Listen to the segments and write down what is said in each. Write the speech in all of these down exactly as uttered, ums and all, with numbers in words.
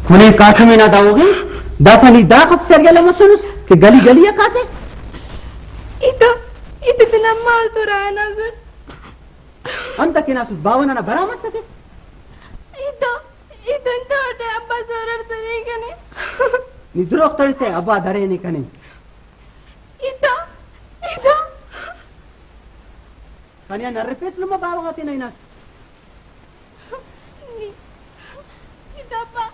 کنے کاٹم نا دا ہوغن، داسہ نی داخس سرگلہ مسنس کہ گلی گلی آ کاسہ۔ ای تو، ای تو تینا مال تو راہ نازر۔ انت کن اسس باوہ ننا برا مسکہ۔ ای تو، ای تو انت اٹے ابا زور اٹ درے کنے۔ نی دروغ تڑسہ، ابا درے نے کنے۔ ای تو، ای تو۔ کنے آن ہرفیس لمہ باوہ غا تینا ہناس۔ نی، نی داپا۔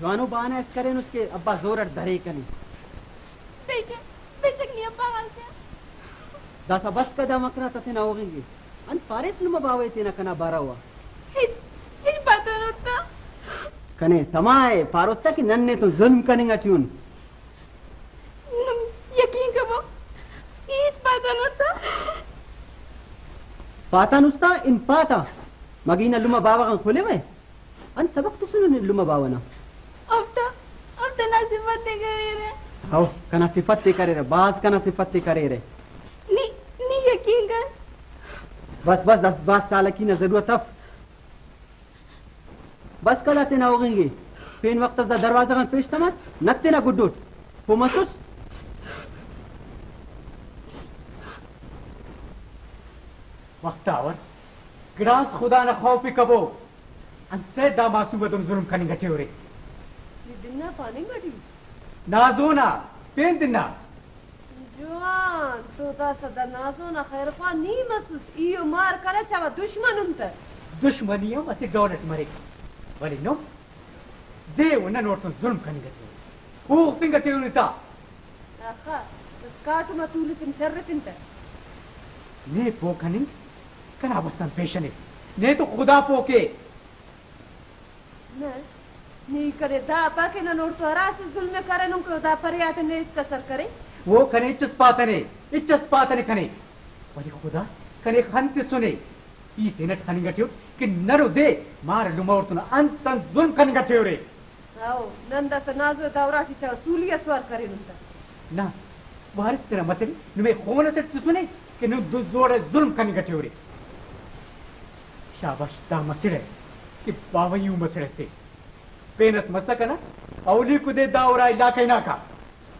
جوانو بہانہ اس کرینس کہ ابا زور اٹ درے کنے۔ بے شک، بے شک نی ابا غا سے۔ داسہ بس کہ دا مکرا تا تینا ہوغنگے۔ انت پاریس نما باوہ ء تینا کنا باروا؟ ہچ، ہچ پاتانٹ تا۔ کنے سما ء پاروس تا کہ نن نے تو ظلم کننگ اٹی ان۔ نم یقین کبو، ہچ پاتانٹ تا۔ پاتانس تا ان پاتا، مگہ ای نا لمہ باوہ غان خلیوہ؟ انت سبق تسنو نے لمہ باوہ نا؟ اوفتا، اوفتا نا صفت تے کریرہ۔ ہو، کنا صفت تے کریرہ، بھاز کنا صفت تے کریرہ۔ نی، نی یقین کر۔ بس، بس، داسہ بھاز چالاکی نا ضرورت اف۔ بس کل آ تینا ہوغنگے۔ پین وخت اس دا دروازہ غان پیش تماس، نت تینا گڈوٹ۔ پہہ مسس؟ بختاور، گڑاس خدا نا خوف ء کبو۔ انتئے دا معصوم ء دن ظلم کننگ اٹی ہورے؟ نی دن نا پاننگ اٹی؟ نازو نا، پین دن نا۔ جوان، تو داسہ دا نازو نا خیر خواہ نی مسس، ای و مار کلہ چاوہ دشمن انتہ۔ دشمنی ہم اسہ ڈول اٹ مریک، ولے نم دے و نن اوڑتون ظلم کننگ اٹی ہورے، اوغفنگ اٹی ہورے تا۔ آخا، بس کاٹم آ تولفن چرفن تہ۔ نے پہہ کننگ کنا بس آن پیشن ء، نے تو خدا پہہ کے۔ نہ، نی کنے دا پا کہ نن اوڑتون ہرا اسہ ظلم ء کرینن کہ او دا پرے آتے نے اسکا سر کرے۔ او کنے ہچس پاتنے، ہچس پاتنے کنے۔ ولے خدا کنے خن تسنے۔ ای تینٹ خننگ اٹی اٹ کہ نن و دے مار لمہ اوڑتون انت انت ظلم کننگ اٹی ہورے۔ ہاؤ، نن داسہ نازو ء دا اراٹی چا سولی اس وار کرینن تہ۔ نہ، وارث تینا مسڑ نمے خون اسٹ تسنے کہ نم دو جوڑ ء ظلم کننگ اٹی ہورے۔ شاباش دا مسڑ ء کہ باوہ ای او مسڑ اسے۔ پین اس مسکہ نا، اولیکو دے دا ارا علاقہ ہناکا۔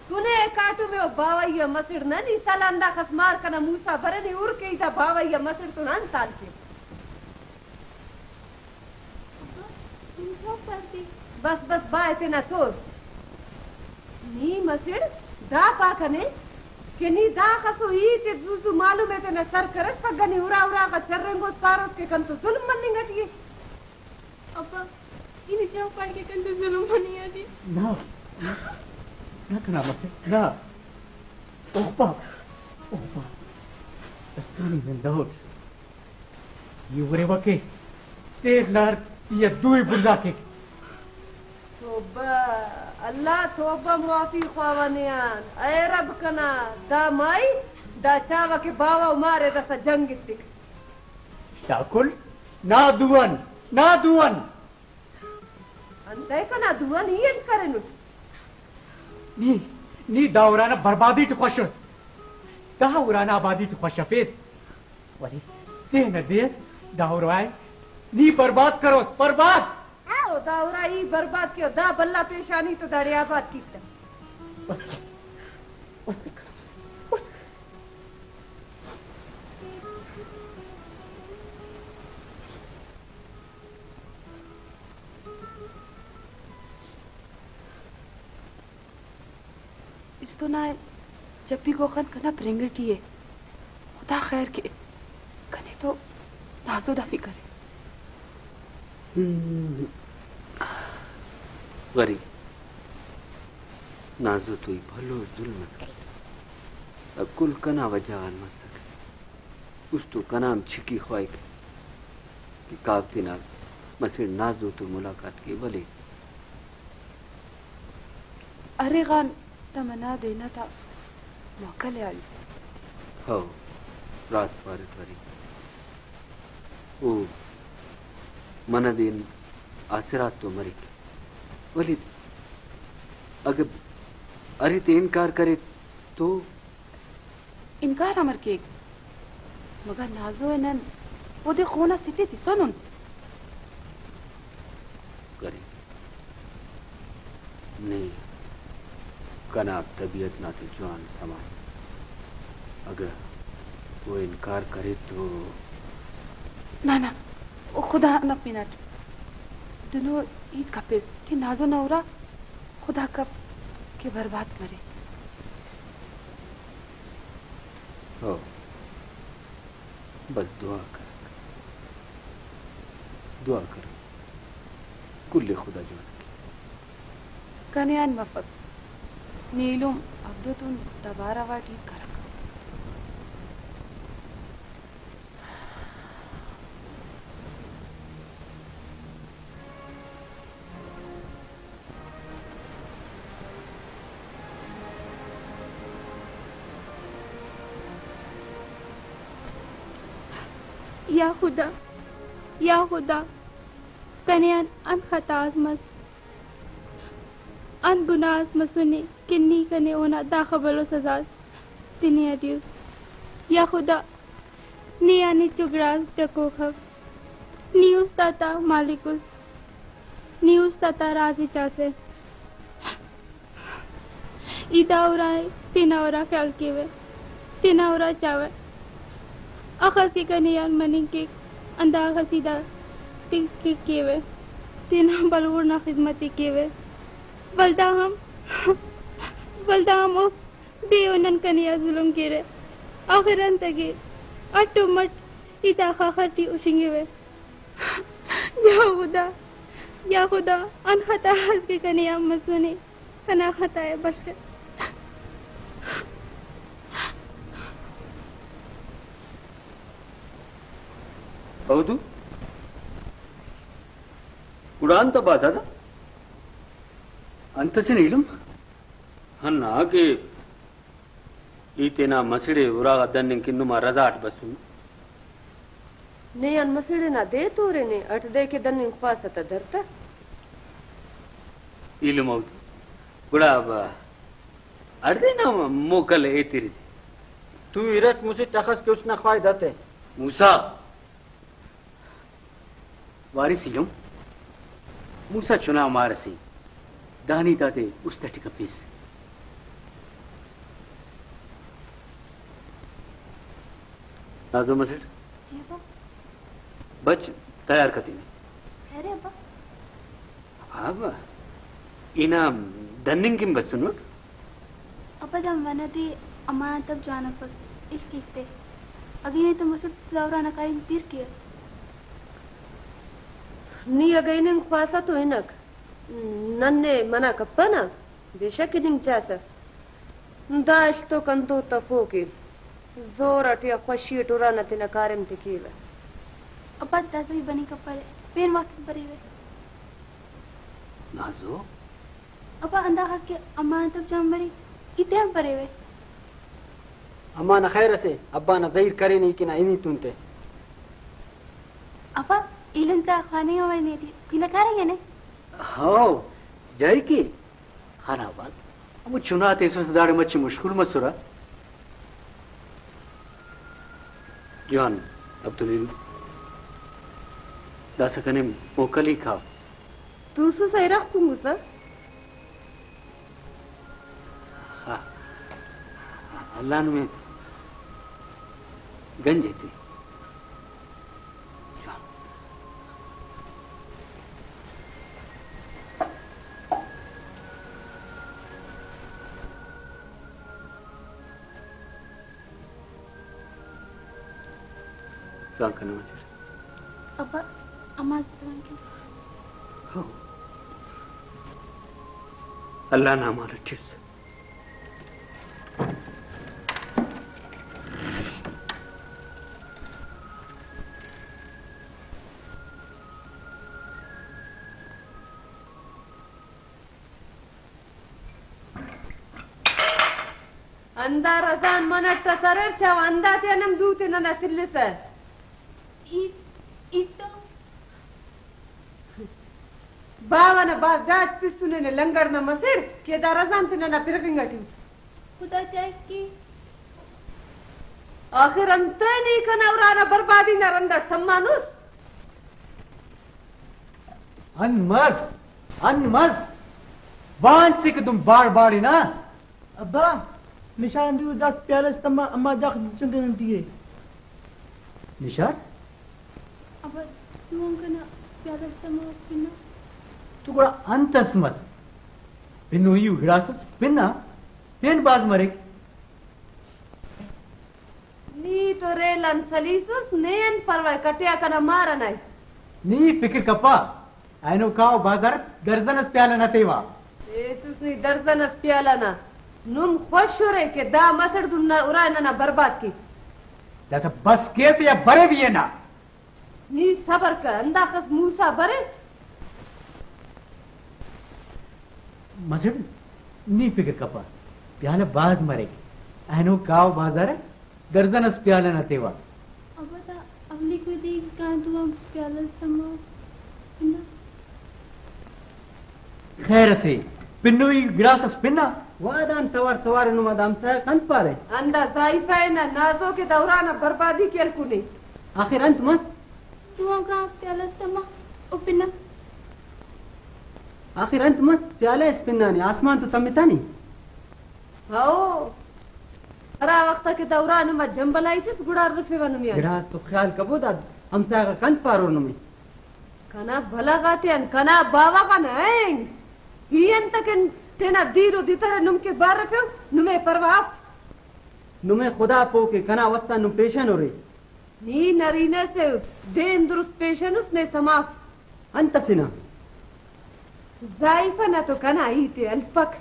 کنے کاٹم ء او باوہ ای آ مسڑ نہ، نی سال انداخس مار کنا موسیٰ برے، نی ہر کہ ای دا باوہ ای آ مسڑ تون انت حال کیو؟ بس بس بائے تینا تول۔ نی مسڑ دا پا کنے کہ نی داخسو ہیت ء زو زو معلوم ء تینا سر کرٹ، پگہ نی ارا ارا غا چرینگوس پاروس کہ کنتو ظلم مننگ اٹی ء۔ ابا، ای نی چوپاٹ کے کنتو ظلم مننگ اٹی۔ نہ، نہ، نہ کنا مسڑ، نہ۔ اوغپا، اوغپا۔ دستانی زندہ اٹ۔ ای ہُرِوہ کہ تیل نا ہر سی آ دوئی بڑزا کیک۔ توبہ، اللہ توبہ معافی خواوہ نے آن۔ اے رب کنا، دا مائی، دا چاوہ کہ باوہ و مارے داسہ جنگ ایتک۔ دا کل نا دو ان، نا دو ان۔ انتئے کنا دو آن ای انت کرینٹ؟ نی، نی دا ارانا بربادی ٹی خوش اس۔ دا ارانا آبادی ٹی خوش ہفیس۔ ولے تینا دے اس دا ارا ء نی برباد کروس، برباد! او دا ارا ای برباد کیو، دا بھلا پیشانی تو داڑے آباد کیک تہ۔ بس کر، بس کر، بس کر۔ استو نا چپی گوخن کنا پرنگ ٹی ء۔ خدا خیر کے، کنے تو نازو نا فکر ء۔ غریب، نازو تو ای بھلو ظلم اس کیت۔ دا کل کنا وجہ غان مسک۔ استو کنا ہم چکی خواہک کہ کاو تینا مسڑ نازو تو ملاقات کے، ولے ارے غان تمنا دے نا تا موکل ء آڑی۔ ہو، راست پاریس غریب۔ او منہ دین آسرات تو مریک، ولے اگہ ارے تے انکار کرے تو؟ انکار امر کیک؟ مگہ نازو ء نن اودے خون آ سٹے تسونن۔ کرے۔ نے کنا طبیعت نا تے جوان سما۔ اگہ او انکار کرے تو۔ نہ، نہ، او خدا نا پن اٹ۔ دنو ہیت کپیس کہ نازو نا ارا خدا کپ کہ برباد مرے۔ ہو۔ بس دعا کرک۔ دعا کر۔ کل ءِ خدا جوان کے۔ کنے آن مفک۔ نی ایلم عبدو تون دوبارہ واٹ ہیت کرک۔ یا خدا، یا خدا، کنے آن انت خطا اس مس، انت گناہ اس مسنے کہ نی کنے اونا داخہ بھلو سزا اس تننگ ٹی اس۔ یا خدا، نی آن ہچو گڑاس ڈکوک اف۔ نی است آتا مالک اس۔ نی است آتا راز ہچ اسے۔ ای دا ارا ءِ تینا ارا خیال کیوہ، تینا ارا چاوہ۔ اخس کہ کنے یار مننگ کیک، ہندا اخس ای دا تے کہ کیوہ۔ تینا بلغور نا خذمت ءِ کیوہ۔ ولدا ہم، ولدا ہم اوفک دے و نن کنے آ ظلم کیرہ۔ آخر انت اگہ؟ اٹ و مٹ ای دا خاخر ٹی ہشنگوہ۔ یا خدا، یا خدا، انت خطا اس کہ کنے آن مسنے، کنا خطا ءِ بخشہ۔ اودو؟ گڑا انت باسہ دا؟ انت اسے نا ایلم؟ ہندا کہ ای تینا مسڑ ءِ اراغا دننگ کن نما رضا اٹ بسنو۔ نے آن مسڑ انا دے تورینے، اٹ دے کہ دننگ خواہسہ تہ در تہ۔ ایلم اودو۔ گڑا با، اٹ دے نا موکل ایتری۔ تو ارٹ مسٹ اخس کہ اس نا خواہد اتہ۔ موسیٰ۔ وارث ایلم، موسیٰ چنا مار اسے، داہیت آتے است اٹی کپیس۔ نازو مسٹ۔ جی ابا۔ بچ، تیار کتنے۔ خیر ابا۔ ابا، ای نا دننگ کن بسنٹ؟ ابا، دا منہ تے امانت اف جوان افک، اس کیک تے۔ اگہ اینے تو مسٹ تو دا ارا نا کاریم دیر کیو۔ نی اگہ ہننگ خواسہ تو ہنک، نن نے منع کپنہ؟ بے شک ہننگ چاسہ۔ داشت تو کنتو تفوک ءِ۔ زور اٹ یا خوشی اٹ ارا نا تینا کاریم تے کیوہ۔ ابا، دا زہی بننگ کپرہ، پین واپس بریوہ۔ نازو۔ ابا، ہنداخس کہ امانت اف جوان مریک، ای تیان پریوہ۔ اما نا خیر اسے، ابا نا زہیر کرینے ای کنا ہنی تون تے۔ ابا، ایلم تا خواننگ ہم نے ٹی اسکول آ کارینگا نے؟ ہاؤ، جائی کے۔ خان آباد۔ ہمو چنا تے ایسس داڑے مچہ مشغول مسرہ۔ جوان عبدالعلیم، داسہ کنے موکل ہی کاو۔ توسسہ ارغ کنگسہ۔ خا-، اللہ نمے گنج ایتے۔ جوان کنے مسڑ۔ ابا، اما سلام کن۔ ہو۔ اللہ نا امان اٹی اس۔ ہندا رضان من اٹ اس اریر، چاوہ ہندا تیان ہم دو تے ننا سلسہ۔ ای، ای تو۔ باوہ نا بھاز ڈاچ تسنے نے لنگڑ نا مسڑ کہ دا رضان تے ننا پرغنگ اٹی اس۔ خدا چاہک کہ۔ آخر انتئے نی کنا ارانا بربادی نا رند اٹ تمانس؟ انت مس؟ ہند مس، بانچ سے کہ تم باڑ باڑ ہنا۔ ابا، نشان دیو دس پیالہ اس تما، اما داخ چنگن انتی ہے۔ نشان؟ ابا، تو ہم کنا پیالہ اس تما پنا۔ تو گڑا انت اس مس؟ پنوئی و گڑاس اس پنا، پین باز مریک۔ نی تو ریل آن سلیسس، نے انت پرواہ، کٹیا کنا مار ئنا ءِ۔ نی فکر کپا، اینو کاو بازار درزن اس پیالہ نا تیوا۔ ایسس نی درزن اس پیالہ نا، نم خوش ارے کہ دا مسڑ دن نا ارا ننا برباد کے۔ داسہ بس کیسے یا برے بھی ہے نا۔ نی صبر کر، ہنداخس موسیٰ برے۔ مسڑ، نی فکر کپہ، پیالہ بھاز مریک، اینو کاو بازار درزن اس پیالہ نا تیوا۔ ابا دا اولیکو دے کان تو ہم پیالہ اس تما۔ خیر اسے، پنوئی گڑاس اس پنا۔ وادان توار توار نما دا ہمسایہ غاک انت پارے؟ ہندا زائیفہ نا نازو کہ دا ارا نا بربادی کہ ہلکنے۔ آخر انت مس؟ تو ہم کان پیالہ اس تما، او پنا۔ آخر انت مس؟ پیالہ اس پنانے، آسمان تو تمتانے۔ ہو، ہرا وخت کہ دا ارا نما جمبلائی تس، گڑا ارفیوہ نمے آن۔ گڑاس تو خیال کبو دا ہمسایہ غاک انت پارور نمے۔ کنا بھلا غاتیان، کنا باوہ غان اینگ۔ ای انت کن تینا دیر و دتر نم کہ بارفیو، نمے پرواہ اف۔ نمے خدا پو کہ کنا وسان نم پیشن ارے۔ نی نرینہ سے اس، دین درست پیشن اس، نے سماف۔ انت اسے نا؟ زائیفہ نا تو کنا ہیت ءِ ہلپک۔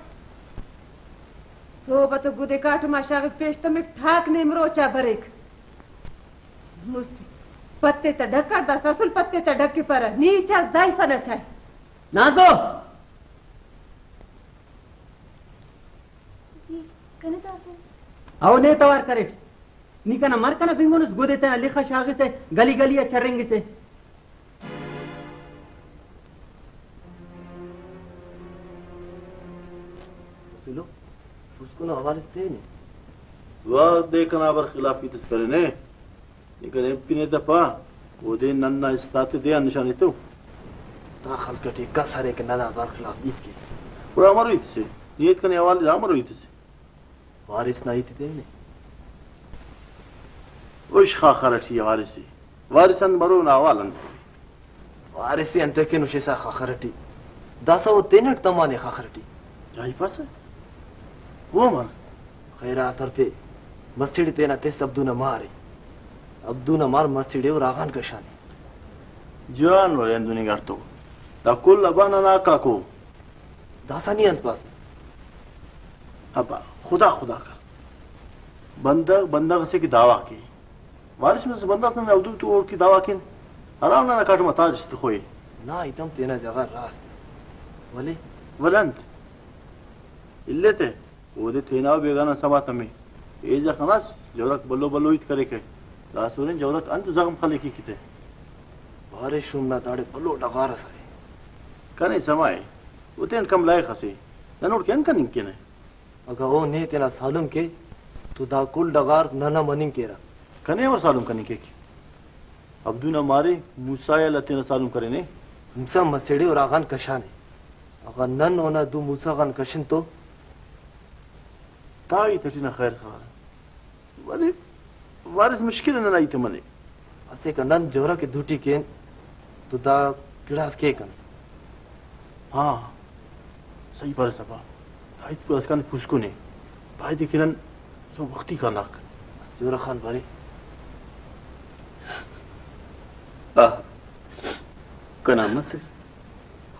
سہب تو گدے کاٹم آ شاغک پیش تمک، ٹھاک نے مروچا بریک۔ مست پتے تا ڈکار، داسہ اسل پتے تا ڈکپرہ۔ نی چا زائیفہ نا چائے۔ نازو! جی، کنے تو ارفے؟ او نے توار کریٹ۔ نی کنا مر کنا بنگنس، گدے تینا لخ آ شاغسہ، گلی گلی آ چرینگسہ۔ رسولو، پوسکن ءُ حوال اس تینے۔ وا دے کنا برخلاف ہیت اس کرینے۔ نی کنے ایم پی نے دپا، اودے نن نا استاد تے دے آن نشان ایتو۔ دا خلق ٹی کس ارے کہ ننا برخلاف ہیت کے۔ گڑا امرو ہیت سے؟ نی ایت کنے حوال دا امرو ہیت سے؟ وارث نا ہیت تے نے۔ اش خاخر ٹی وارث ءِ۔ وارث انت مرو نا حوال انت؟ وارث ءِ انتئے کن ہشسا خاخر ٹی؟ داسہ او تینٹ تمانے خاخر ٹی۔ جائی پاسہ؟ او امر؟ خیرات ہرفے، مسڑ تینا تس عبدو نا مار ءِ۔ عبدو نا مار مسڑ ءِ اراغان کشانے۔ جوان ولے ہندن انگار تو۔ دا کل ابا ننا کاکو۔ داسہ نی انت پاسہ؟ ابا، خدا خدا کر۔ بندغ، بندغ اسے کہ دعویٰ کے۔ وارث مس بندغ اس نن عبدو تو اوڑکے دعویٰ کین۔ حرام ننا کاٹم آ تاج اس تخوئے۔ نا، ایتم تینا جاگہ راست ءِ۔ ولے؟ ولے انت؟ الیتہ، اودے تینا و بیگانہ سما تمے۔ ایجا خناس، جورک بھلو بھلو ہیت کریکہ۔ داسہ ہُرن جورک انت زغم خلیک ای کتہ۔ بارش ہم نا داڑے بھلو ڈغار ئس ارے۔ کنے سما ءِ، او تینٹ کم لائخ ئسے۔ نن اوڑکہ انت کننگ کینہ؟ اگہ او نے تینا سالم کے تو دا کل ڈغار ننا مننگ کیرہ۔ کنے امر سالم کننگ کیک؟ عبدو نا مارے موسیٰ یلہ تینا سالم کرینے۔ موسیٰ مسڑے اراغان کشانے۔ اگہ نن اونا دو موسیٰ غان کشن تو؟ دا ہیت ٹی نا خیر خبر۔ ولے وارث مشکل ءِ ننا ہیت ءِ منے۔ اسے کہ نن جورہ کہ دوٹی کین تو دا گڑاس کیک انت؟ ہاں، صحیح پاریس ابا۔ دا ہیت اسکان پوسکن ءِ۔ دا ہیت کہ نن سو وختی خاناک۔ بس جورہ خان برے۔ آہ، کنا مسڑ۔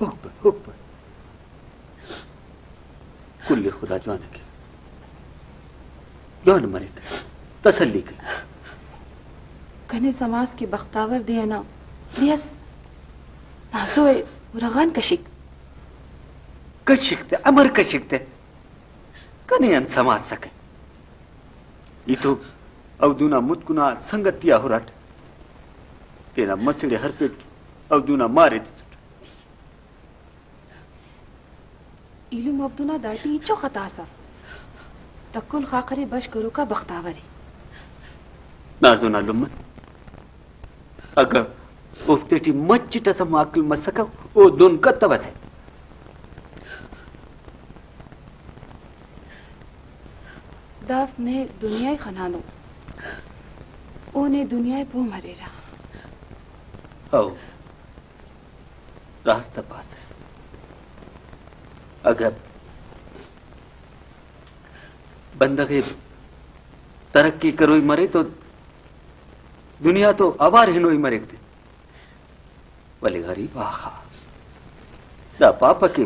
ہوک بر، ہوک بر۔ کل ءِ خدا جوان ءِ کے۔ جوان مریک۔ تسلی کے۔ کنے سماس کہ بختاور دے ئنا دے اس نازو ءِ اراغان کشک۔ کشک تہ، امر کشک تہ۔ کنے انت سماسکہ۔ ای تو عبدو نا متکنا سنگتی آ ہراٹ۔ تینا مسڑ ءِ ہرفیٹ، عبدو نا مار ءِ تسٹ۔ ایلم عبدو نا داٹی ہچو خطا اس اف۔ دا کل خاخر ءِ بش کروکا بختاور ءِ۔ نازو نا لمہ، اگہ اوفتے ٹی مچٹ ئس ہم عقل مسکہ، او دن کتوسہ۔ دافک نے دنیا ءِ خنانو، او نے دنیا ءِ پہہ مریرہ۔ ہو، راست پاسہ۔ اگہ بندغ ءِ ترقی کروئی مرے تو دنیا تو اوار ہنوئی مریک تے۔ ولے غریب آخا دا پاپہ کہ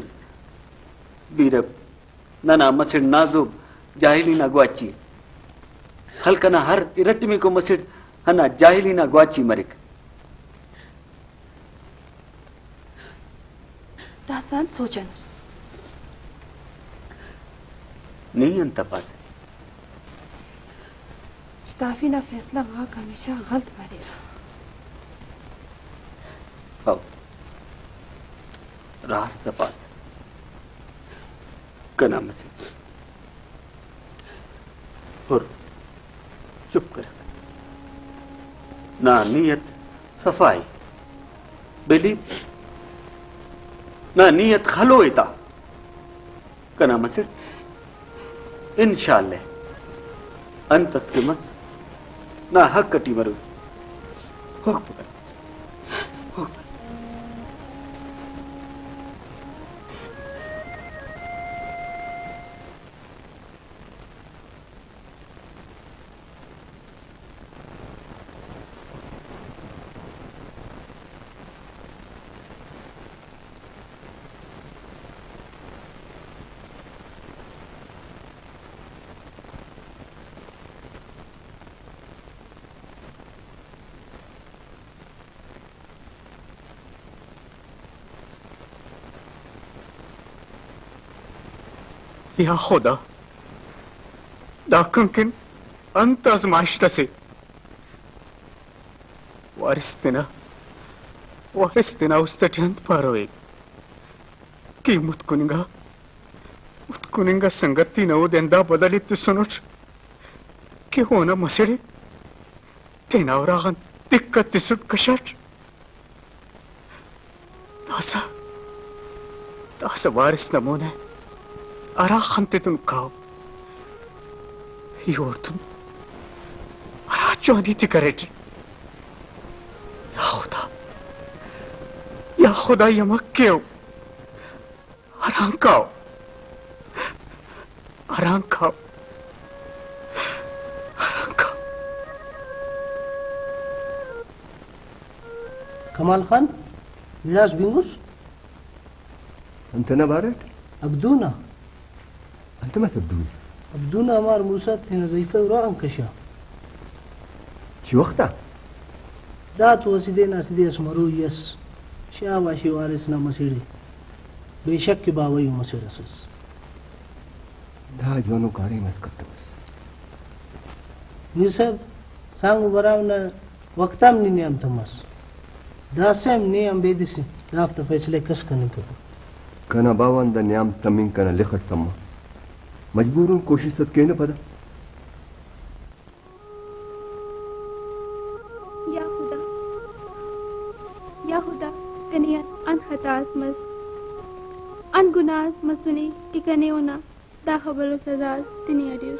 بیرہ ننا مسڑ نازو جاہلی نا گواچی، خلق ئنا ہر ارٹمیکو مسڑ ہندا جاہلی نا گواچی مریک۔ داسہ انت سوچنس؟ نی انت پاسہ؟ اشتافی نا فیصلہ غاک ہمیشہ غلط مریرہ۔ ہو، راست پاسہ۔ کنا مسڑ ہر چپ کرک۔ نا نیت صفا ءِ۔ بلی، نا نیت خلو ءِ تا۔ کنا مسڑ انشاءاللہ انت اس کہ مس، نا حق اٹی مرو۔ ہک پکر، ہک۔ یا خدا، دا کنکن انت آزمائشت اسے؟ وارث تینا، وارث تینا است اٹی انت پاروئے کہ متکن انگا، متکن انگا سنگتی نا اودے ہندا بدل ءِ تسنٹ کہ اونا مسڑ ءِ تینا اراغان دقت تسٹ کشاٹ۔ داسہ، داسہ وارث نا مونا ہرا خن تیتون کاو، ای اوڑتون ہرا جوانی تے کریٹ۔ یا خدا، یا خدا، ای امک کیو۔ ہرانگ کاو، ہرانگ کاو، ہرانگ کاو۔ کمال خان، گڑاس بنگس۔ انت نا بارٹ؟ عبدو نا۔ انت مس عبدو؟ عبدو نا امار موسیٰ تینا زئیفہ اراغان کشا۔ چی وخت آ؟ دا تو اسہ دے نا اسہ دے اس مروئی ئس۔ شاباشی وارث نا مسڑ ءِ۔ بے شک کہ باوہ ای مسڑ ئس ئس۔ دا جوانو کاریم اس کتوس۔ میر صاحب، سانگو برام نا وخت آ ہم نی نیام تماس۔ داسہ ہم نے آن بیدس دافتا فیصلہ ءِ کس کننگ کپک۔ کنا باوہ آن دا نیام تمنگ کنا لخ اٹ تما۔ مجبور ان، کوشست اس کینہ پدا۔ یا خدا، یا خدا، کنے آن انت خطا اس مس، انت گناہ اس مسنے کہ کنے اونا داخہ بھلو سزا اس تننگ اٹی اس۔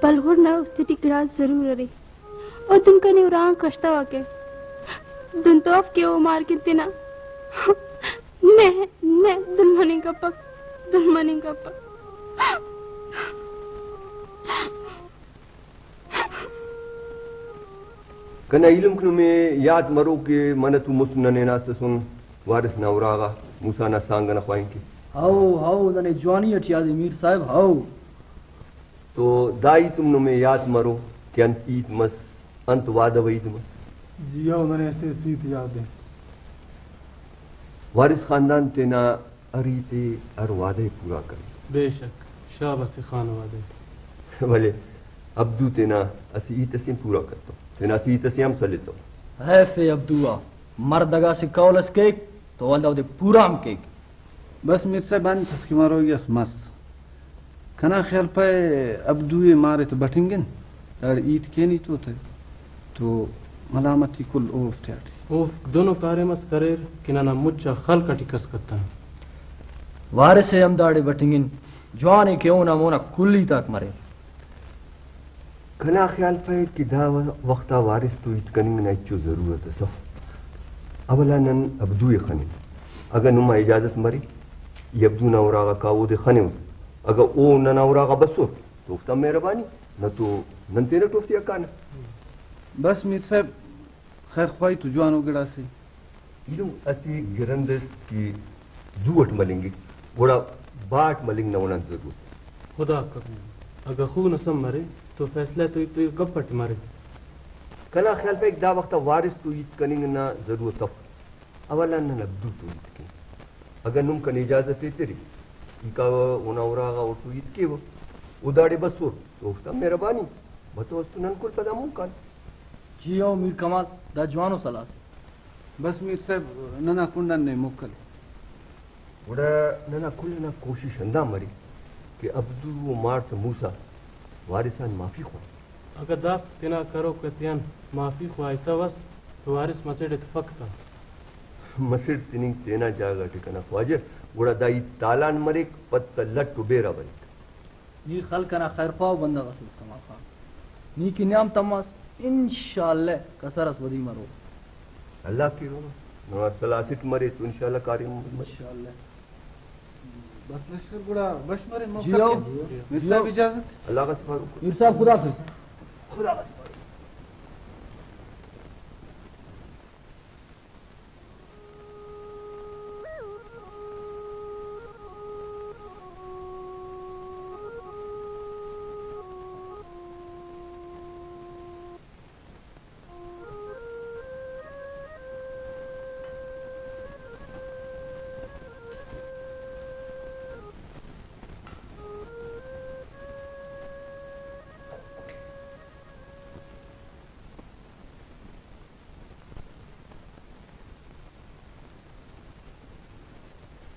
بلغڑ نا است ٹی گڑاس ضرور ارے۔ او دن کنے اراغان کشتوکہ۔ دن تو اف کہ او مارکن تینا۔ نہ، نہ، دن مننگ کپک، دن مننگ کپک۔ کنا ایلم نمے یات مرو کہ منہ تو مست نن ہناسسن وارث نا اراغا موسیٰ نا سانگ ئنا خواہنگ کہ۔ ہئو، ہئو، ننے جوانی ئٹ یات ءِ میر صاحب، ہئو۔ تو دا ہیت ہم نمے یات مرو کہ انت ہیت مس، انت وعدہ وعید مس؟ جی ہو، ننے اسہ اسہ ہیت یات ءِ۔ وارث خاندان تینا ہر ہیت ءِ، ہر وعدہ ءِ پورا کرے۔ بے شک، شاباس ءِ خان وعدہ ءِ۔ ولے عبدو تینا اسہ ہیت ئسے ہم پورا کتو، تینا اسہ ہیت ئسے ہم سلتو۔ حیف ءِ عبدو آ، مرد اگہ اسہ قول ئس کیک تو ولدا اودے پورا ہم کیک۔ بس میر صاحب، انت اس کہ مروئی اس مس۔ کنا خیال پائے عبدو ءِ مارے تہ بٹنگن، داڑے ہیت کینی تو تہ، تو ملامتی کل اوفتے ٹی۔ اوفک دنو کاریم اس کریر کہ ننا مچ آ خلق اٹی کس کتنو۔ وارث ءِ ہم داڑے بٹنگن، جوان ءِ کہ اونا مونا کل ہیتاک مریر۔ کنا خیال پائک کہ دا وخت آ وارث تو ہیت کننگ نا ہچو ضرورت ئس اف۔ اولا نن عبدو ءِ خنن۔ اگہ نما اجازت مرے، ای عبدو نا اراغاکا اودے خنیوہ۔ اگہ او ننا اراغا بسر تو اوفتا مہربانی، نہ تو نن تینٹ اوفتے حقانہ۔ بس میر صاحب، خیر خواہی تو جوانو گڑاسے۔ ایلم اسہ گرند اس کہ دو اٹ ملنگک، گڑا با اٹ ملنگ نا اونا ضرورت۔ خدا قبول۔ اگہ خون اس ہم مرے تو فیصلہ تو، تو گپ اٹ مرے۔ کنا خیال پائک دا وخت آ وارث تو ہیت کننگ نا ضرورت اف۔ اولا نن عبدو تو ہیت کین۔ اگہ نم کنے اجازت ایترے، ای کاوہ اونا اراغا اوڑتو ہیت کیوہ۔ او داڑے بسر تو اوفتا مہربانی۔ بتو اس تو نن کل پدا مون کان۔ جی ہو میر کمال، دا جوانو سلاہ سے۔ بس میر صاحب، ننا کنڈ آن نے موکل۔ گڑا ننا کل ئنا کوشش ہندا مریک کہ عبدو و مارت موسیٰ وارث آن معافی خواہن۔ اگہ دافک تینا کروک آتیان معافی خواہتوس تو وارث مسڑ ءِ تفک تا۔ مسڑ تننگ تینا جاگہ ٹی کنا خواجہ، گڑا دا ہیت تالان مریک، پد تا لٹ و بیرہ بریک۔ نی خلق ئنا خیرخواہ ءُ بندغ ئسے اس کمال خان۔ نی کہ نیام تماس، انشاءاللہ کسر ئس ودی مرو۔ اللہ کیرہ، ننا سلاہ اسٹ مرے تو انشاءاللہ کاریم مرے۔ انشاءاللہ۔ بس لشکر گڑا بش مرے موقع جی ہو۔ پہ۔ میر صاحب اجازت۔ اللہ غا سپارو۔ میر صاحب خدا حافظ۔ خدا غا سپارو۔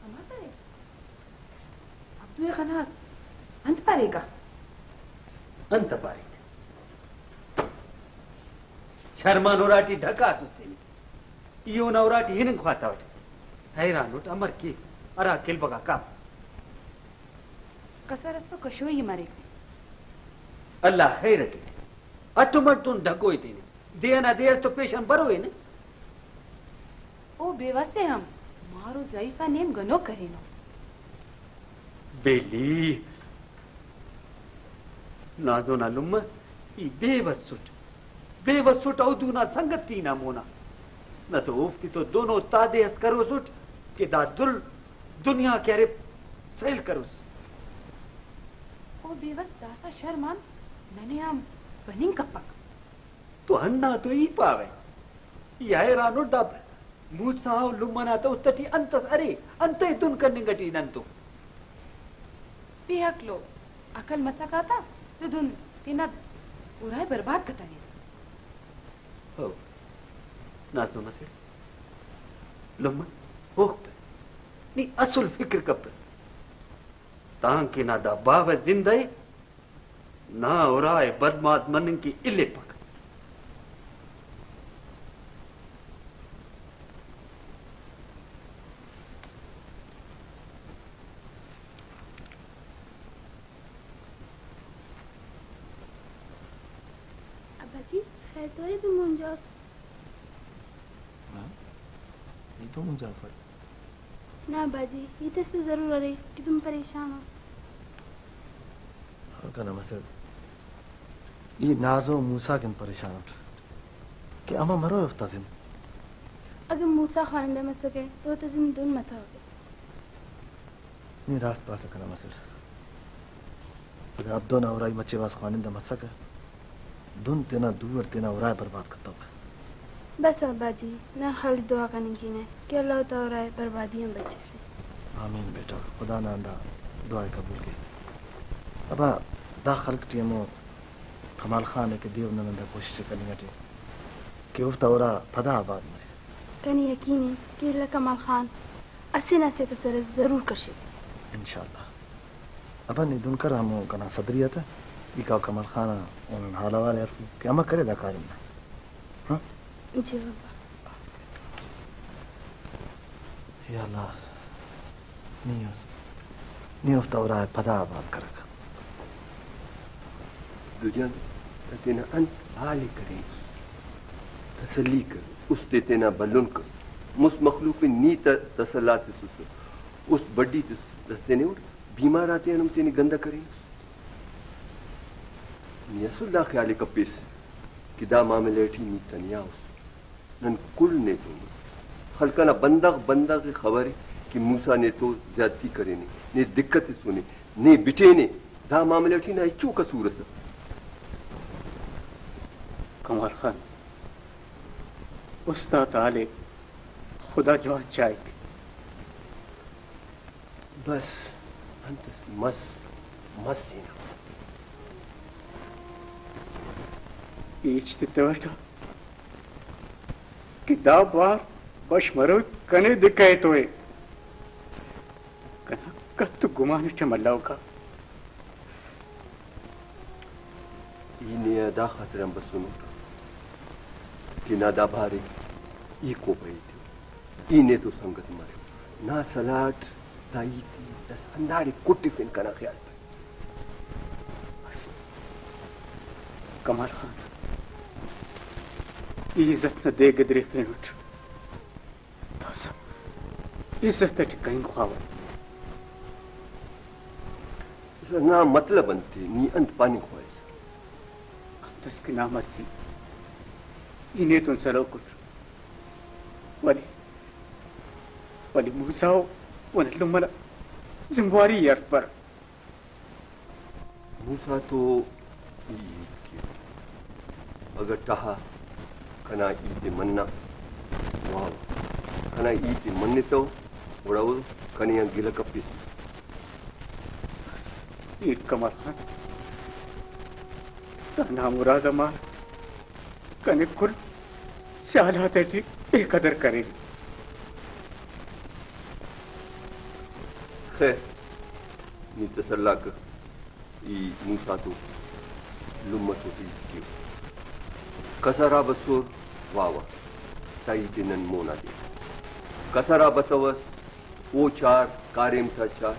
امر مریس؟ عبدو ءِ خناس؟ انت پاریکہ؟ انت پاریک؟ شرمان اراٹی ڈھکاسس تینے۔ ای اونا اراٹی ہننگ خواتوٹ۔ حیران اٹ امر کیک، ہرا کلبہ غا کاپ۔ کسر اس تو کشوئی مریک۔ اللہ خیر ءِ کیک۔ اٹ مٹ دن ڈھکوئے تینے۔ دے ئنا دے ئس تو پیشن بروئے نے۔ او بے وس ءِ ہم، مار و ضعیف آ نیم گنوک کرینو۔ بیلی، نازو نا لمہ، ای بے وس اٹ۔ بے وس اٹ اودو نا سنگتی نا مونا۔ نہ تو اوفتے تو دنو تادے اس کروسٹ کہ دا دل دنیا کہ ارے سیل کروس۔ او بے وس داسہ شرم آن ننے ہم بننگ کپک۔ تو ہندا تو ای پاوہ۔ ای حیران اٹ دا موسیٰ و لمہ نا تا است ٹی انت اس ارے؟ انتئے دن کننگ ٹی نن تو؟ بے عقلو، عقل مسکہ تا تو دن تینا ارائے برباد کتنیسہ۔ ہو، نازو مسڑ، لمہ، ہوغ پر۔ نی اسل فکر کپر۔ تانکہ نا دا باوہ زندہ ءِ، نا ارائے برباد مننگ کہ الیپک۔ ابا جی، خیر تو ارے تو مون جواب؟ ہاں؟ ای تو مون جواب پڑھ۔ نا باجی، ہیت اس تو ضرور ارے کہ تم پریشان اس۔ ہاں کنا مسڑ، ای نازو و موسیٰ کن پریشان اٹ کہ امر مروئے اوفتا زند۔ اگہ موسیٰ خوانندہ مسکہ تو اوتا زند دن متوکہ۔ نی راست پاسہ کنا مسڑ۔ اگہ عبدو نا ارائی مچے بھاز خوانندہ مسکہ، دن تینا دو اٹ تینا ارائے برباد کتوکہ۔ بس ابا جی، نن خالی دعا کننگ کینہ کہ اللہ اوتا ارائے بربادی آن بچفے۔ آمین بیٹا، خدا نا ہندا دعا ءِ قبول کے۔ ابا، دا خلق ٹی ہمو کمال خان ءِ کہ دیو نن ہندا کوشش ءِ کننگ اٹی کہ اوفتا ارا پدا آباد مرے۔ کنے یقین ءِ کہ اللہ کمال خان اسہ نہ اسہ کسر اس ضرور کشے۔ انشاءاللہ۔ ابا نی دن کر ہمو کنا صدری آ تہ، ای کاو کمال خان آ اونا حال احوال ءِ ہرفو کہ امر کرے دا کاریم نا۔ ہاں؟ جی بابا۔ یا اللہ، نی اس نی اوفتا ارا ءِ پدا آباد کرک۔ دجان، تہ تینا انت حال ءِ کرینس؟ تسلی کر، است ءِ تینا بھلن کر۔ مست مخلوق ءِ نی تہ تسلا تسس، است بڈی تس، داسہ تینے اٹ بیمار آتیان ہم تینے گندہ کرینس۔ نی اسل دا خیال ءِ کپیس کہ دا معاملہ ٹی نی تنیا اس۔ نن کل نے تون خلق انا بندغ بندغ ءِ خبرے کہ موسیٰ نے تو زیادتی کرینے، نے دقت تسنے، نے بٹینے، دا معاملہ ٹی نا ہچو قصور ئسے۔ کمال خان، استاد آلے خدا جوان چائک۔ بس، انت اس کہ مس، مس ہنا۔ ای ہچ تتوٹہ کہ دا بار بش مروک کنے دکہ ءِ تو ءِ۔ کنا کت گمان اٹ ملوکا۔ ای نے آ دا خاطر آن بسنٹ کہ نا دا بارے ای کوپہ ایتیو، ای نے تو سنگت مریو، نا سلاہ اٹ دا ہیت ءِ داسہ ہنداڑے کٹفن کنا خیال پائے۔ بس کمال خان، ای عزت نا دے گدریفینٹ۔ داسہ عزت اٹی کہنگ خواوہ۔ نا مطلب انت ءِ؟ نی انت پاننگ خواہسہ؟ انت اس کہ نا مرضی ای نیتون سلوک اٹ، ولے، ولے موسیٰ و نن لمہ نا زمواری ءِ ہرفبر۔ موسیٰ تو ای ہیت کے، اگہ ٹہا کنا ہیت ءِ منا، واو، کنا ہیت ءِ منتو، گڑا او کنے آن گلہ کپیسہ۔ بس، میر کمال خان، دا نامراد آ مار کنے کل سیال آتیٹی بے قدر کرینے۔ خیر، نی تسلا کر، ای موسیٰ تو لمہ تو ہیت کیو۔ کسر آ بسر، واہ واہ، تئی تے نن مونا دے۔ کسر آ بتوس، او چار، کاریم تا چار،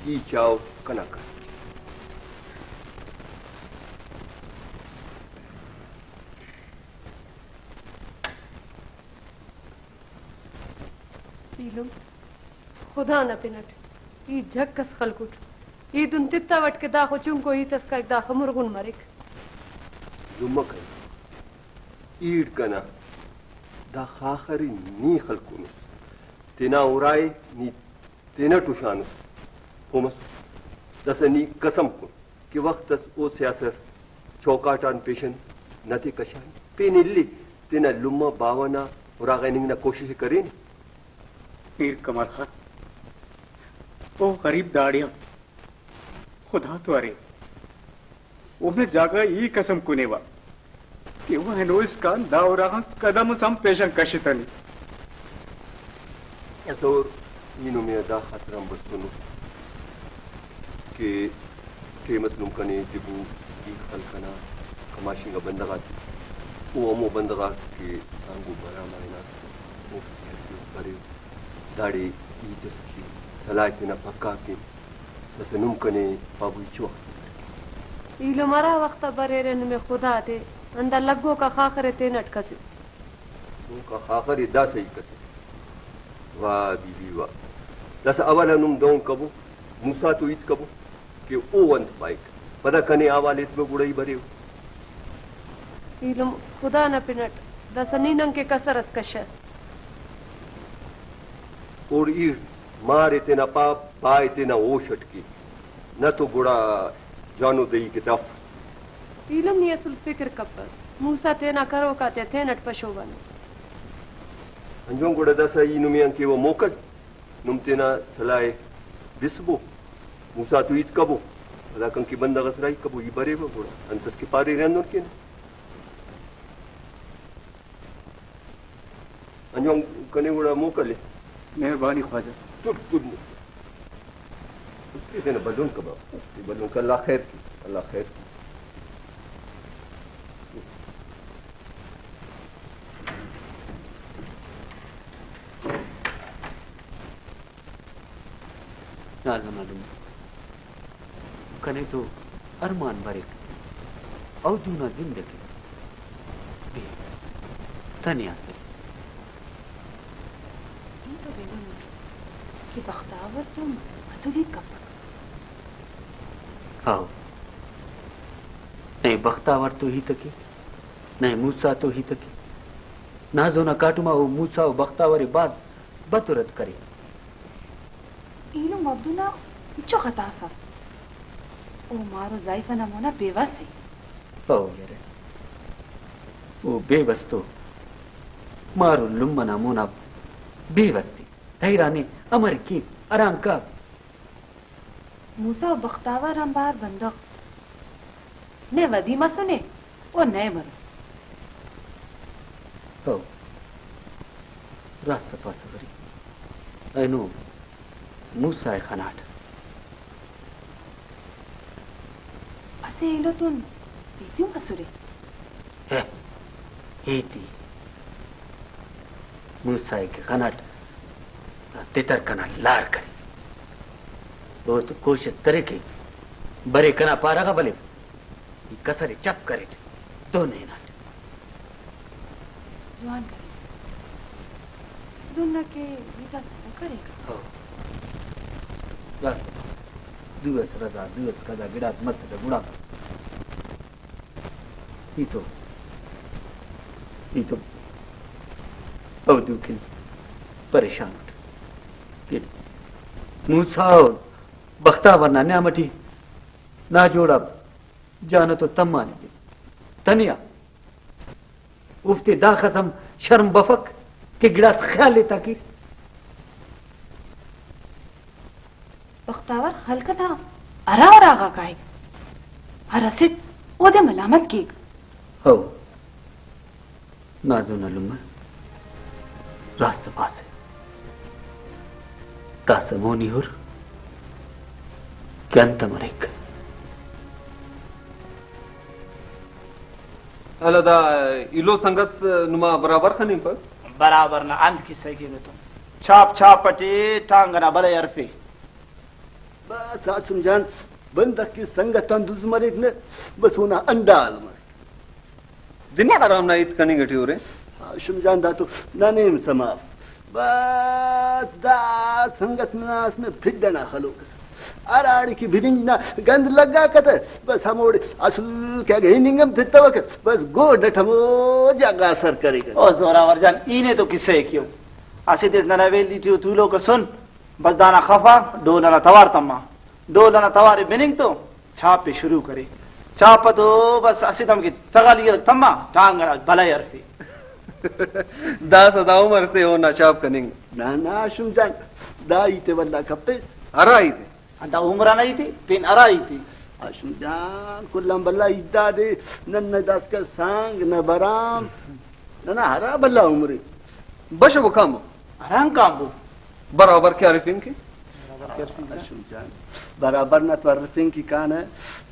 ای چاؤ کنا کار۔ ایلم، خدا نا پن اٹ ای جھک اس خلکٹ۔ ای دن تتوٹ کہ داخہ چنکو ہیت اس کائک، داخہ مرغن مریک۔ لمہ کن، ایڑ کنا دا خاخر ءِ نی خلکونس۔ تینا ارائے نی تینٹ ہشانس، پہہ مسس۔ داسہ نی قسم کن کہ وخت اس او سیاسر چوکاٹ آن پیشن نتے کشانے۔ پین الی تینا لمہ باوہ نا اراغا ہننگ نا کوشش ءِ کرینے۔ میر کمال خان، او غریب داڑے ہم خدا تو ارے۔ اونا جاگہ ای قسم کنے وا کہ او ہنو اسکان دا اراغان قدم اس ہم پیشن کشتنے۔ اسور ای نمے آ دا خاطر آن بسنو کہ ٹیم اس نم کنے تبو ہیت خلک انا کماش انگا بندغ آتے، او ہمو بندغ آک کہ سانگو برام آ ہناس، اوفتے ہرفیو بریو۔ داڑے ہیت اس کے، سلاہ تینا پکا کے، داسہ نم کنے پابو ہچو وخت۔ ایلم ہرا وخت آ بریرہ نمے خدا تے، ہندا لگوکا خاخر ءِ تینٹ کسے۔ دہنکا خاخر ءِ دا صحیح کسے۔ واہ بی بی واہ۔ داسہ اولا نم دہن کبو، موسیٰ تو ہیت کبو کہ او انت پائک۔ پدا کنے حوال ایتبہ گڑا ای بریو۔ ایلم خدا نا پن اٹ داسہ نی ننکہ کسر اس کشہ۔ اوڑ ایڑ مار ءِ تینا پا، با ءِ تینا ہوش اٹ کے۔ نہ تو گڑا جانو دہی کہ تف۔ ایلم نی اسل فکر کپہ۔ موسیٰ تینا کروک آتیا تینٹ پشوبانو۔ انجوان گڑا داسہ ای نمے آن کیوہ موکل، نم تینا سلاہ ءِ بسبو، موسیٰ تو ہیت کبو، پدا کن کہ بندغ اس راہی کبو، ای بریوہ گڑا انت اس کہ پاریرہ ہندن کینہ۔ انجوان کنے گڑا موکل ءِ۔ مہربانی خواجہ۔ تر، تر۔ اس کے تینا بلون کباب۔ بلون کا اللہ خیر کی، اللہ خیر کی۔ نا، نا، معلوم۔ کنے تو ارمان بریک، او دو نا زندگی بے وس، تنیا سے۔ ای تو بیگواہ مر کہ بختاور تون اسل ہیت کپک۔ ہاؤ، نئے بختاور تو ہیت ء کیک، نئے موسیٰ تو ہیت ء کیک۔ نازو نا کاٹم آ او موسیٰ و بختاور ء بھاز بد و رد کرے۔ ایلم عبداللہ ہچو خطا اس اف۔ او مار و زائیفہ نا مونا بے وس ء۔ او یرہ، او بے وس تو مار و لمہ نا مونا بے وس ء۔ حیران ء، امر کیک، ارام کاو۔ موسیٰ و بختاور آنبار بندغ نئے ودی مسنے و نئے مرو۔ ہو، راست پاسہ غریب۔ اینو موسیٰ ء خناٹ۔ اسہ ایلو تون بیتیوم اسرے۔ ہہ، ہیتی۔ موسیٰ ء کہ خناٹ، دا تتر کنا لار کرے۔ او تو کوشست کرے کہ برے کنا پارہ غا ولے ای کسر ء چپ کریٹ، دن ہناٹ۔ جوان کریس۔ دن نا کہ ہیت اس کریک۔ ہو۔ راست۔ دو اس رضا، دو اس قضا، گڑاس مسکہ گڑا۔ ای تو، ای تو او دو کن پریشان اٹ کہ موسیٰ و بختاور نا نیام اٹی ناجوڑ آ جان تو تمانے تنیا۔ اوفتے داخس ہم شرم بفک کہ گڑاس خیال ایتا کیر۔ بختاور خلق تا ہرا اراغا کائک، ہر اسٹ اودے ملامت کیک۔ ہو، نازو نا لمہ راست پاسہ۔ داسہ مونی ہر کہ انت مریک۔ ہلہ دا ایلو سنگت نما برابر خننگپہ۔ برابر نا انت کسہ کینہ تو؟ چھاپ چھاپ اٹی ٹانگ ئنا بلہ ئے ہرفے۔ بس ہاشم جان، بندغ کہ سنگت آن دز مریک نہ، بس اونا انڈا حال مریک۔ دنیا آرام نا ہیت کننگ ٹی ہورے۔ ہاشم جان، دا تو ننے ہم سما اف۔ بس دا سنگت نا اس نا پھڈ ئنا خلوک ئس۔ ہراڑے کہ برنج نا گند لگاکہ تہ، بس ہموڑے اسل کہ اگہ ہننگ ہم تتوکہ، بس گوڈ ئٹ ہمو جاگہ آ سر کریکہ۔ او زوراور جان، ای نے تو کسہ ء کیو۔ اسہ دے اس ننا حویلی ٹی او تولوک ئسن، بس دانا خفا ڈول ئنا توار تما۔ ڈول ئنا توار ء بننگ تو چھاپ ء شروع کرے۔ چھاپ تو بس اسہ دم کہ تغالی ہلک تما، ٹانگ ئنا بلہ ئے ہرفے۔ داسہ دا عمر سے اونا چھاپ کننگ۔ نہ، نہ، ہاشم جان، دا ہیت ء ولدا کپیس۔ ہرا ہیت ء؟ ہندا عمر ئنا ہیت ء، پین ہرا ہیت ء؟ ہاشم جان، کل آن بھلا ہیت دادے، نن نہ داسکان سانگ نہ برام، ننا ہرا بھلا عمر ء۔ بش و کامو۔ ہرانگ کامبو۔ برابر کہ ہرفنگ کہ۔ ہاشم جان، برابر نا تو ہرفنگ کہ کانہ،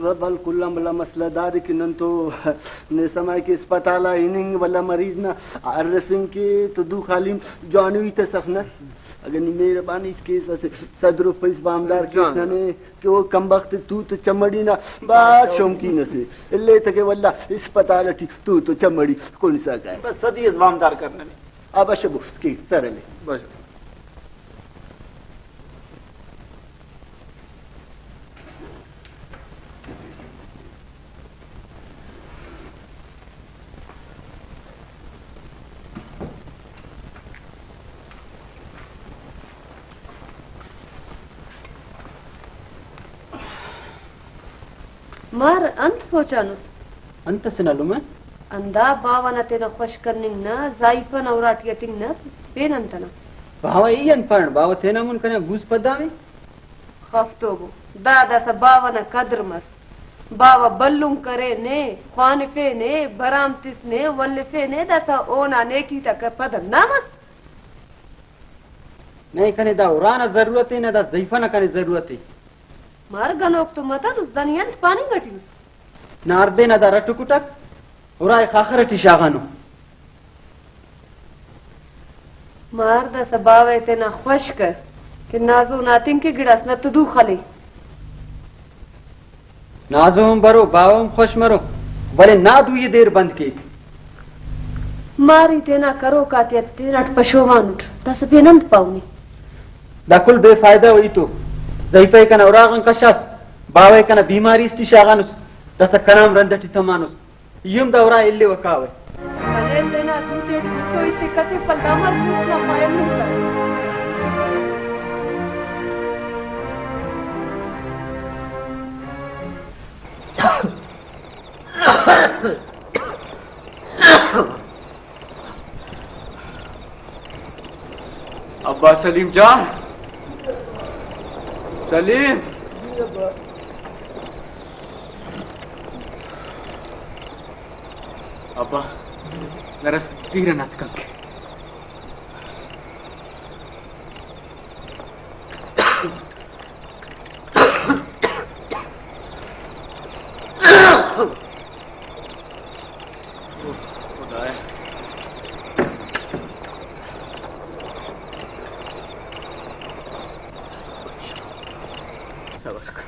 و بل کل آن بھلا مسئلہ دادے کہ نن تو نے سمائے کہ اسپتال آ ہننگ، ولدا مریض نا ہرفنگ کہ تو دو خالی جوانو ہیت اس اف نہ۔ اگہ نی مہربانی اس کیس اسہ صد روپے اس وامدار کیس جان۔ ننے کہ او کمبخت توت و چمڑی نا بھاز شوقین اسے، الیتہ کہ ولدا اسپتال ٹی توت و چمڑی کنسا کائے۔ بس صدی اس وامدار کر ننے۔ آ بش بو کہ سر ہلے۔ بش۔ مار انت سوچانس؟ انت ئسے نا لمہ؟ ہندا باوہ نا تینا خوش کننگ نا، زائیفہ نا اراٹی ہتنگ نا پین انت ئنا؟ باوہ ای انت پارین؟ باوہ تینا مون کنے آ بوز پداوے۔ خف تو بو، دا داسہ باوہ نا قدر مس۔ باوہ بھلن کرینے، خوانفینے، برام تسنے، ولفینے، داسہ اونا نیکی تا ک-، پد ہندا مس؟ نئے کنے دا ارانا ضرورت ء، نہ دا زئیفہ نا کنے ضرورت ء۔ مار گنوک تو متنس، دا نی انت پاننگ اٹی اس؟ نا ہر دے نا دا رٹ و کٹک ارائے خاخر ٹی شاغانو۔ مار داسہ باوہ ء تینا خوش کر کہ نازو نا ہتنگ کہ گڑاس نہ تو دو خلے۔ نازو ہم برو، باوہ ہم خوش مرو، ولے نا دوئی ءِ دیر بند کیک۔ ماری تینا کروک آتیا تیناٹ پشوانٹ، داسہ پین انت پاؤ نی؟ دا کل بے فائدہ ءُ ہیت ءُ۔ ضعیفہ ءِ کنا اراغان کشاس، باوہ ءِ کنا بیماری اس ٹی شاغانس، داسہ کنا ہم رند اٹی تمانس۔ ای ہم دا ارا الیوہ کاوہ۔ ولے تینا دو تیٹ گٹو ایتے کسے پلدامار مست نا فائل نم کرے۔ ابا سلیم جان، سلیم۔ ابا، زرس دیر ئنا اتکن کہ۔ اوف، خدایا۔ صبر کن۔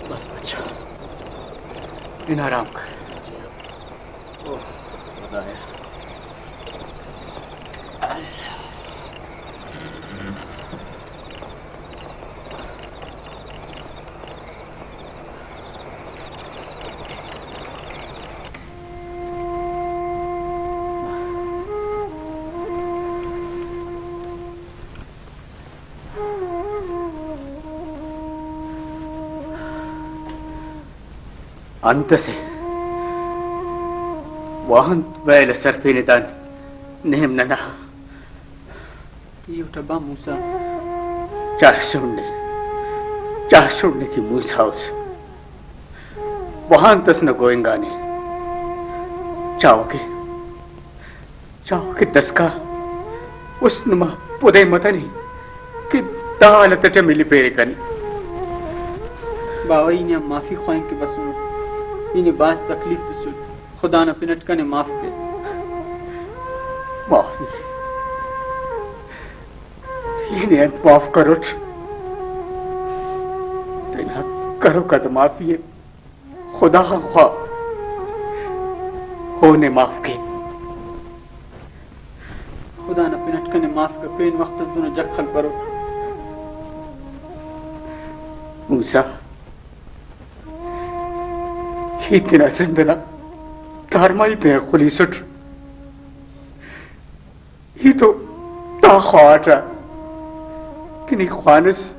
بس بچہ، ہن آرام کر۔ اوہ، خدایا۔ انت اسے وانت ویل اس ہرفینے دان نیم ننا۔ ای اٹ ابا موسیٰ۔ چاہ سن نے، چاہ سن نے کہ موسیٰ اس۔ وہان تس نہ گوئنگانے۔ چاوہ کہ، چاوہ کہ دسکا اس نما پدے متنے کہ دا حالت اٹ ملی پیرے کنے۔ باوہ، ای نے آن معافی خواہنگ کہ بسنٹ۔ ای نے بھاز تکلیف تسٹ۔ خدا نا پن اٹ کنے معاف کے۔ معافی؟ ای نے انت معاف کروٹ؟ تینا کروک آ تو معافی ءِ خدا غان خواہ، اونے معاف کے۔ خدا نا پن اٹ کنے معاف کے، پین وخت اس دنو جک خلپروٹ۔ موسیٰ، ای تینا زند ئنا تارمائی تیان خلیسٹ۔ ای تو دا خواہٹ کہ نی خوانس،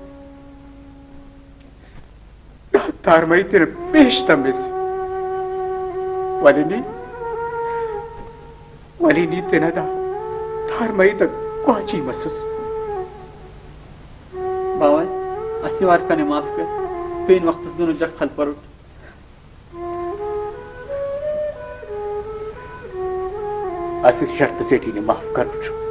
دا تارمائی تینا پیش تمس، ولے نی، ولے نی تینا دا تارمائی تا گواچی مسس۔ باوہ، اسہ وار کنے معاف کر، پین وخت اس دنو جک خلپروٹ۔ اسہ شرط اسیٹی نے معاف کروٹ۔